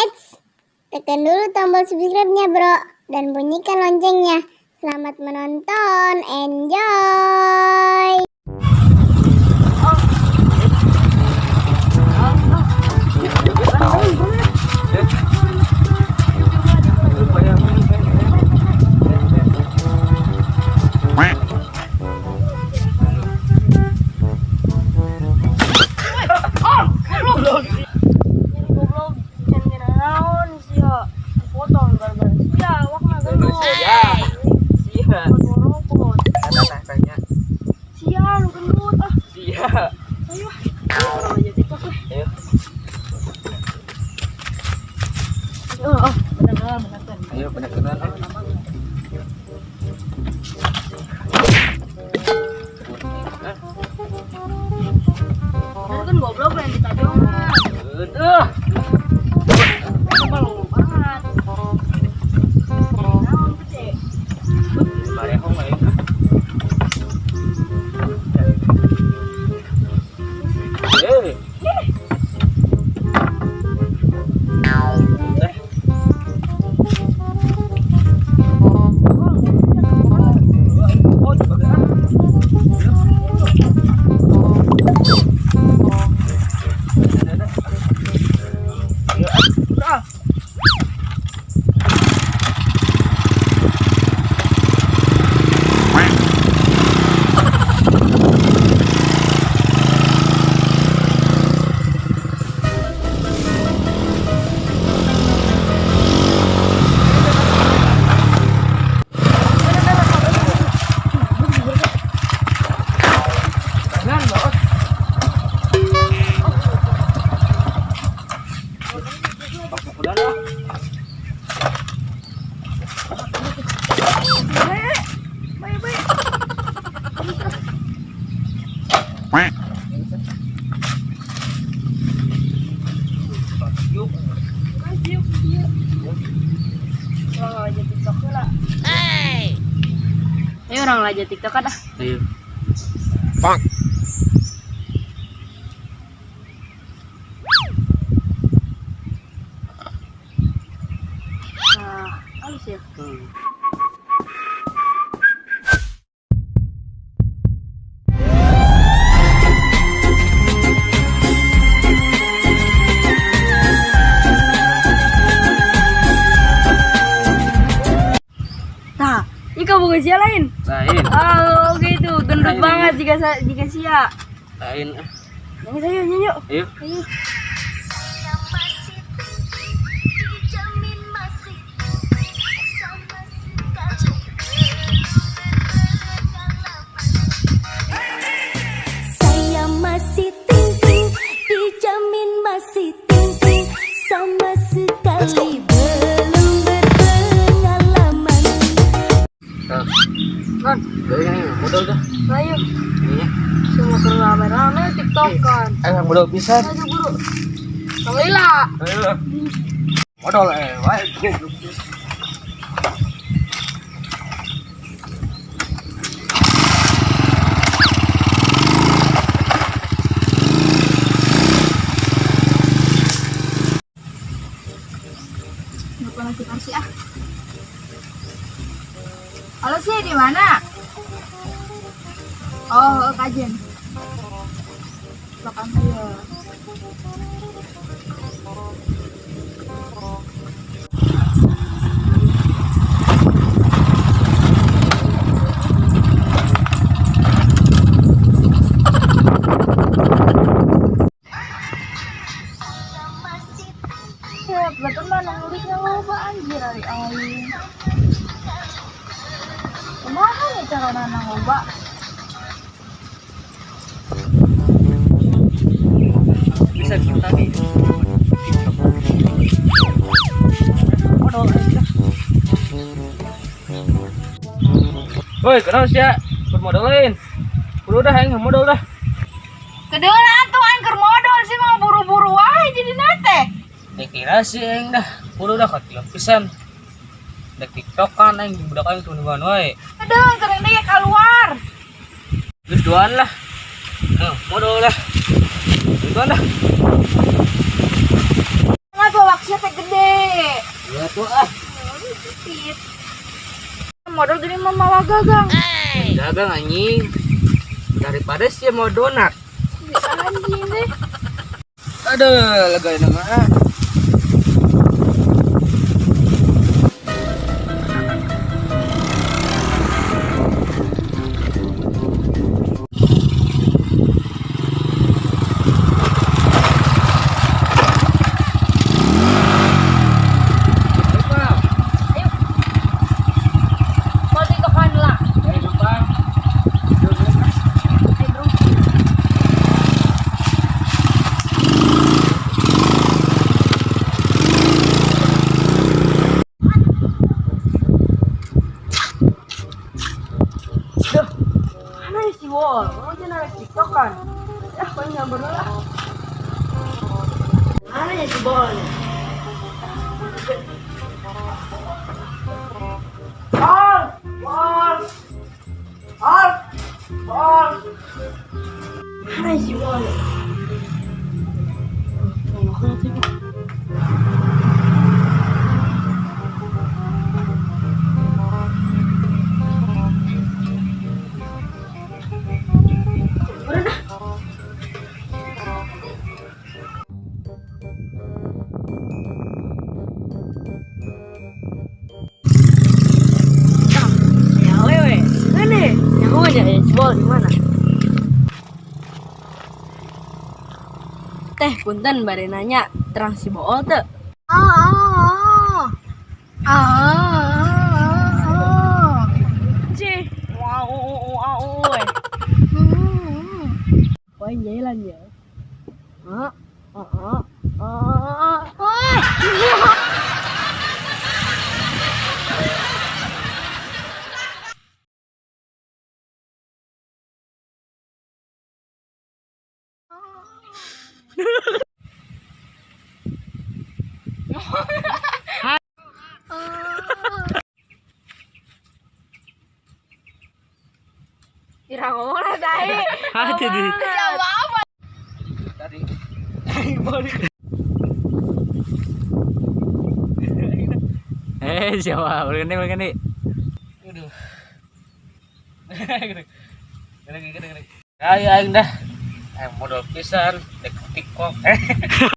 Eits, tekan dulu tombol subscribe-nya bro, dan bunyikan loncengnya. Selamat menonton, enjoy! Goblok, can naon sia, dipotong gara-gara sia awakna gendut. Sia. Sia. Robot. Kata tanya. Sia nu gendut ah. Sia. Ayo ah. Ayo aja TikTok weh. Ayo. Oh, oh, bener bener. Ayo bener bener. Itu kan goblok yang ditajongan. Udah. Apa lu banget. Naon gede. Barehong ayo. Eh. Eh. Oh, bagus. Ayo, ah. Jangan, Bos. Udah lah. Baik, baik. Yuk. Kan siuk siuk. Orang aja TikTok lah. Ayo orang aja TikTok kan ah. Ayo. Nah, halus ya. Nah, ini kamu sia lain. Lain. Oh, gitu. Gendut Lain. banget jika jika sia. Lain. Nyanyi ayo, nyanyi yuk. Ayo. Ayo. Saya masih ting-ting, dijamin masih ting-ting, sama sekali belum berpengalaman. Nah, Non, dari ini modal dah. ayo. Ini. Semua keur rame-rame TikTok kan. Ayo modal pisan. Ayo buru. Kang Lila. Ayo. Modal eh, wae goblok. Lupa lagi kursi ah. Halo sih di mana? Oh, kajen. Belakang saya. Siap, betul mah nulisnya loba anjir ari aing. Kumaha ya cara nanang loba? Bisa gitu tadi. Modal aja. Woi, kenal sih ya? Bermodal lain. Udah dah, aing modal dah. Kedeuna atuh aing keur modal sih mah buru-buru wae jadi nate. Ya kira sih aing dah. Udah dah katilang pisan. Dek TikTokan aing budak aing tungguan wae. Kedeung keur deui keluar. Geus duaan lah. Nah, modal lah. Duaan dah. Ngapa Awak sia teh gede. Ya tuh ah. Pipit. Modal gini mah mawa gagang. Dagang anjing. Daripada sih mau donat. Bisa anjing deh. Aduh, lega ini mah. Ah. Ayo, Pak. Ayo. Mau tiktokan lah. Ayo, Pak. Ayo, Pak. Ayo bro. Duh, mana ya si Wol? Mau aja narik tiktokan. Ah, kau nyamber dulu lah. Mana ya si Bol? Bol, Bol, Bol, Bol. Mana ya si Bol? Tengok nanti. Udah dah. Ya wewe, mana? Yang mana ya si Bol di mana? Teh punten bade nanya, terang si Bool teu? Ah, ah, ah. Cih, wow, wow, wow. Kau jalan ya? Ah, ah, ah, ah, ah. Ira ngomong lah tai. Hati di. Tadi. Eh, siapa? Boleh ganti, boleh ganti. Aduh. Gede, gede, gede. Ayo aing dah. Aing modal pisan, dek TikTok.